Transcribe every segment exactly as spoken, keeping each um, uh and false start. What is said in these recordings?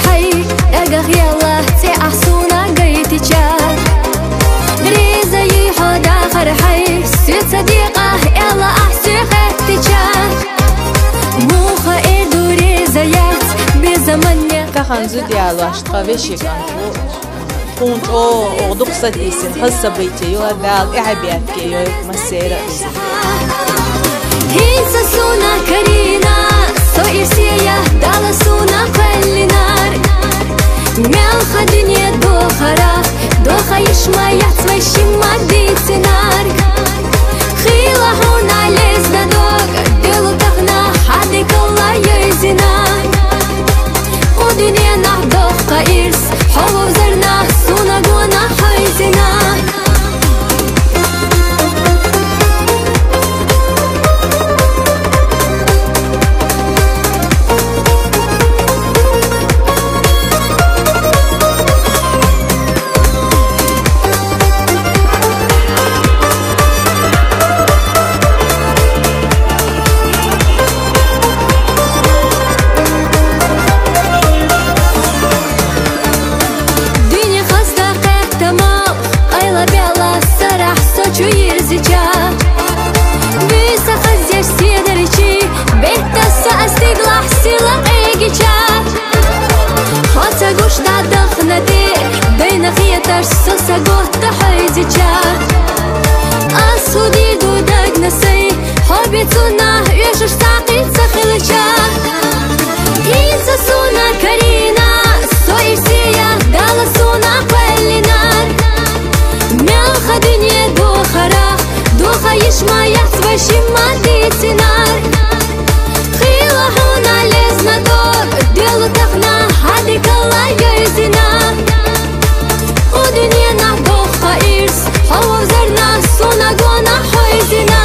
Хьай, эгах яла, цӀе ахь суна гайтича. Реза йий хьо дахар хьай, суьца декъа, эла ахь суьх хеттича. Муха эр ду реза яц, беза манне. Тахан зуда ялош тха веший кӀант ву. Тхуна чӀогӀа дукха сатийсина хаза событие ю, Дала тӀаьхье беркате йойла массеран а. ХӀинца суна карийна, со ирсе я, Дала суна кхоьллинарг. Мелха дуьне дохарах, доха йиш ма яц вай шимма дийцинарг. Хила хьуна лезна дог, делу тахана хьа декъала йойзина. Укх дуьненахь доккха ирс, хьо вовзарна, суна гонахь хьойзина. Дуьне хазда кхетта мел, къайла бела сарахь со чу йирзича. Буьйса хазъеш седарчий, бетта са а стигалахь сила къегича. Хьо ца гуш дӀадахана тӀе, дайна хеташ со саготта хьойзича. Ас хӀу дийр ду дагна сай, хьо бецунна оьшуш цхьаккха ца хилча. ХӀинца суна карийна, со ирсе я, Дала суна кхоьллинарг. Мелха дуьне дохарах, доха йиш ма яц вай шимма дийцинарг. Хила хьуна лезна дог, делу тахана хьа декъала йойзина. Укх дуьненахь доккха ирс, хьо вовзарна, суна гонахь хьойзина.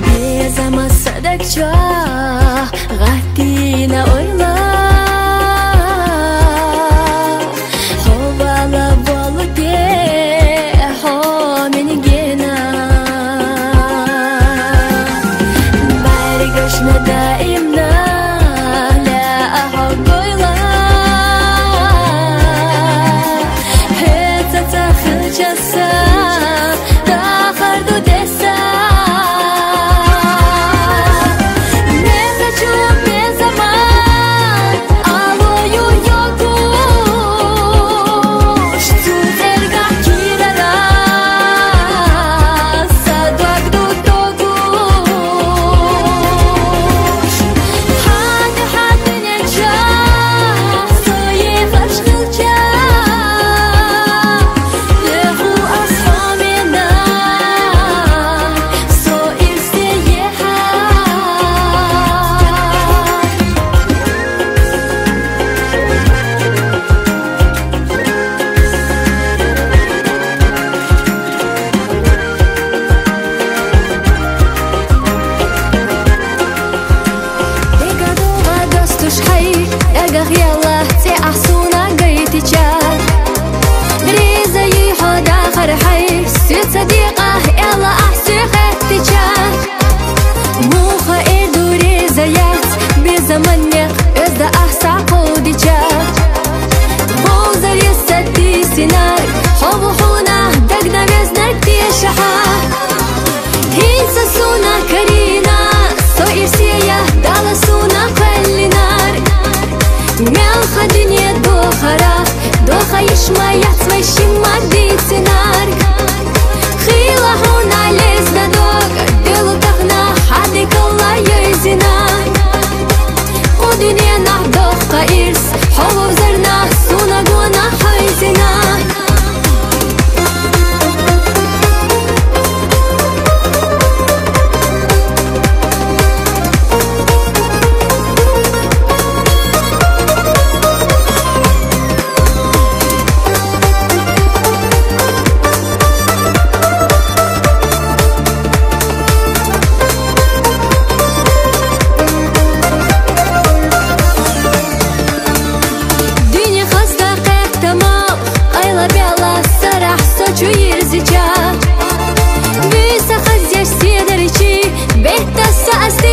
Беза маса даг чохь гӀаттийна ойла, хьо вала волу де хьо мин гена. Баьргашна даимна лаьа хьо гойла, хӀинца ца хилча сан дахар ду деса. Мезачу меза ма алую йогуш, цу цӀергахь кийрара са дог ду догуш.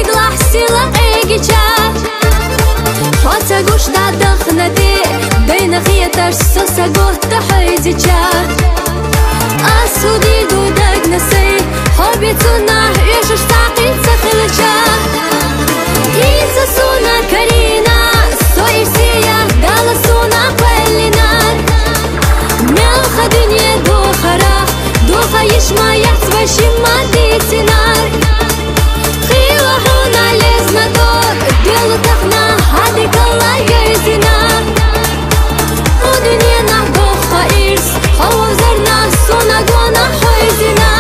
Иглахь сила къегича, хьо ца гуш дӀадахнати, дайна хеташ со саготта хьайзича. Ас хӀу дийду дагна сай, хьо бицунахь уьшуш цхьаккха ца хилча. ХӀинца суна карийна, со ирсия Дала суна кхоьллинар. Мелха дуьне духарах, духа йиш ма яц вай шимма дийцинар. Хила хьуна лезна дог, делу тахна хьадикалла йойзина. Укх дуьненахь дохка ирс, хьо вовзарна суна гона хьойзина.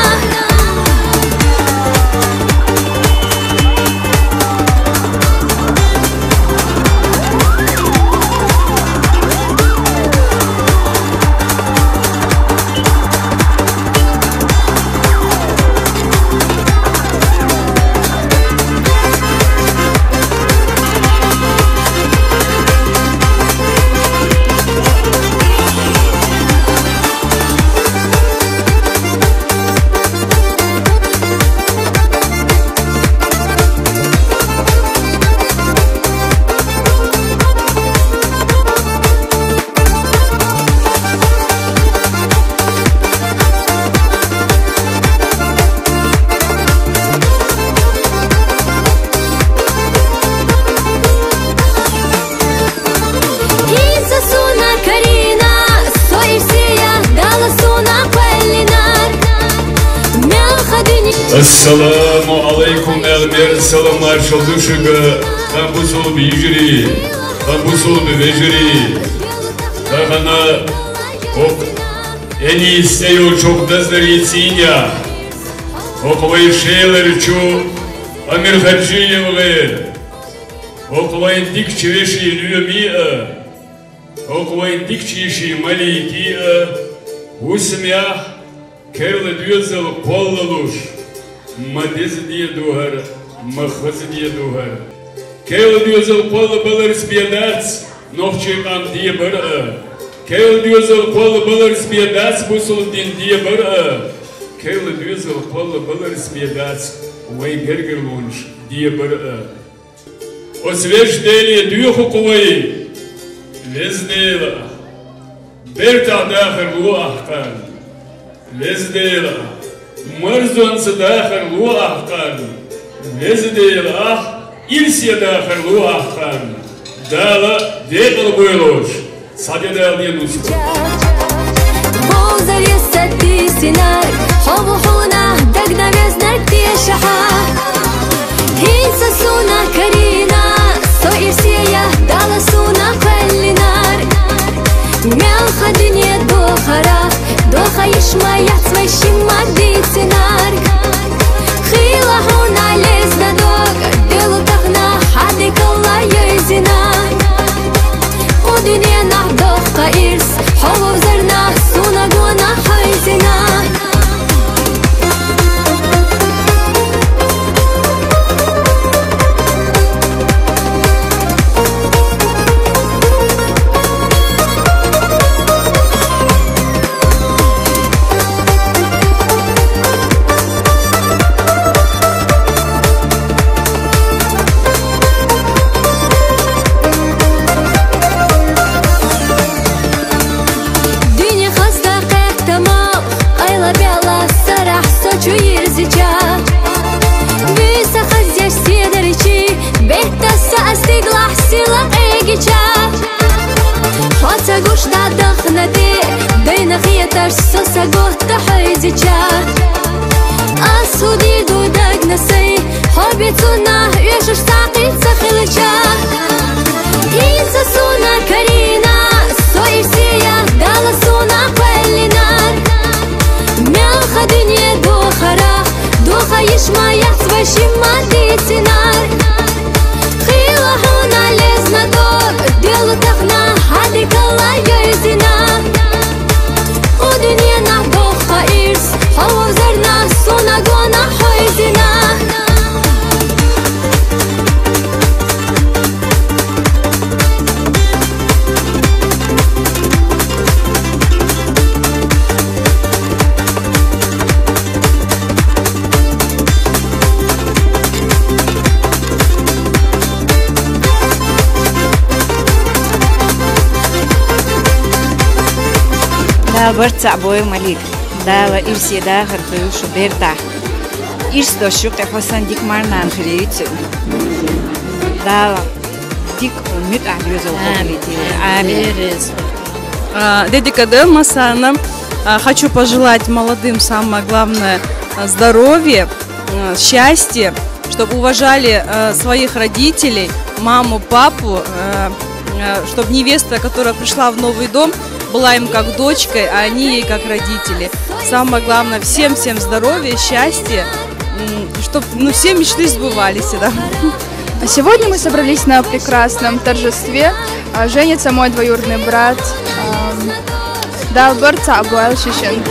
ХӀинца суна карийна, со ирсия Дала суна кхоьллинар. Мелха дуьне. Ассаламу алайкум, аьлла, мерза салам маршалла ду шуьга, хӀай бусулба йижарий, хӀай бусулба вежарий. Тахана хӀокху Энис цӀе йолчу хӀокху даздарийн цӀийнехь, хӀокху вай Шелара чу Амирхаджиев гӀерта, хӀокху вайн дикачу вешин лоьмий а, хӀокху вайн дикачу йишин маликий а, хӀусамехь керла доьзал кхоллалуш, ма деза де ду хӀара, ма хаза де ду хӀара. Керла доьзал кхоллабаларца бен дац нохчийн къам дебар а. Керла доьзал кхоллабаларца бен дац бусулба дин дебар а. Керла доьзал кхоллабаларца бен дац вайн гергарлонаш дебар а. Оцу Везачу Деле доьху-кх вай, Веза Дела, бертахь дахар ло ахь кхарна. Веза Дела, марзонца дахар ло ахь кхарна. Веза Дела, ахь ирсе дахар ло ахь кхарна. Дала декъалбойла уьш. Схьадедала ден ву со. Бовзале сан дийцинарг, хьо ву хьуна дагна везнарг тешахьа. ХӀинца суна карийна, со ирсия Дала суна кхоьллинарг. Мелха дуьне духарах, доха йиш ма яц вай шимма дийцинарг. Хила хьуна лезна дог, делу тахна хьадикалла йойзина. Укх дуьненахь дохка ирс, хьо вовзарна суна гона хьойзина. Дуьне хазда кхетта ма, къайлабелла сарахь со чу йирзича. Буьйса хазъеш седарчий, беттаса ас стигалахь сила къегича. Хьо ца гуш дӀадахна тӀе, дайна хеташ со саготта хьойзича. Ас хӀу дийр ду дагна сай, хьо бицунна оьшуш цхьаккха ца хилча. ХӀинца суна карийна, со ирсия Дала суна кхоьллинарг. Мелха дуьне духарах, доха йиш ма яц вай шимма дийцинарг. Хила хьуна лезна дог, делу тахна хьадикалла йойзина. Укх дуьненахь дохка ирс, хьо вовзарна суна гона хьойзина. Барт цаӀ бойл, Малик. Дала ирсе дахар хьуй шун бертахь. Ирс дош юкъе хьо санна дика марнана хилийта. Дала дика муьтӀахь доьзал хьо хилийта. Амин. А, Дедика Делма санна, а, хочу пожелать молодым самое главное, а, здоровье, а, счастье, чтобы уважали, а, своих родителей, маму, папу, а, чтобы невеста, которая пришла в новый дом, была им как дочкой, а они ей как родители. Самое главное, всем-всем здоровья, счастья, чтобы, ну, все мечты сбывались, да. Сегодня мы собрались на прекрасном торжестве. А, Женится мой двоюродный брат. Ам, Дала барт цаӀ бойл шуьшинна.